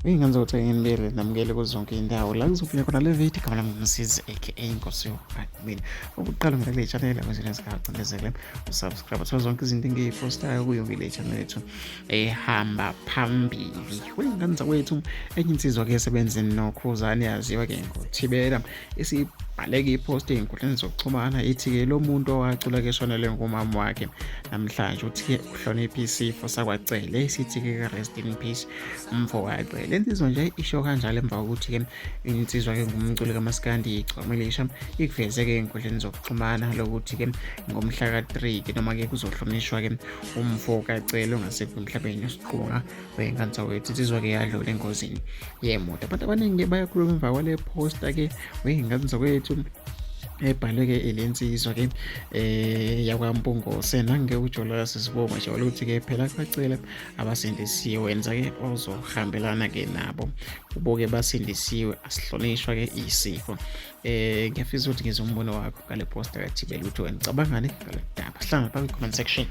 Uyingane zokuthi nginibele namukele kuzo zonke iy'ndawo la kuzofika khona le video. Igama lami nguMsizi aka Inkosi yo-admin. Ukuqala ngena kule channel kwezina zikacindezele usubscribe, uthola zonke izinto engiyiphostayo kuyo le channel yethu ehamba phambili. Wey'ngane zakwethu, enye insizwa-ke esebenzini noKhuzani yaziwa-ke ngoThibela isibhaleke iphosti ey'nkundleni zokuxhumana, ithi-ke lo muntu owacula-ke eshonelwe ngumama wakhe namhlanje uthi-ke uhloniphe isifo sakwaCele, sithi-ke rest in peace mfo kaCele. Le nsizwa nje isho kanjalo emva kokuthi-ke insizwa-ke ngumculi kamaskandi iGcokama Elisha ikuveze-ke ey'nkundleni zokuxhumana lokuthi-ke ngomhla ka-3 ke noma-ke kuzohlonishwa-ke umfo kaCele ongasekho emhlabeni, uSiqunga wey'ngane zakwethu. Insizwa-ke yadlula engozini yemoto. Abantu abaningi-ke bayakhuluma emva kwale posta-ke wey'ngane zakwethu ebhalwe-ke le nsizwa-ke yakwaMpungose nange uJola sisibonga nje ukuthi-ke phela kwacela abasindisiwe wenza-ke ozohambelana-ke nabo kubo-ke basindisiwe, asihlonishwa-ke isifo. Ngiyafisa ukuthi ngizwe umbono wakho ngale posta kaThibela, ukuthi wena ucabangani ngale daba. Sihlangana phambi comment section.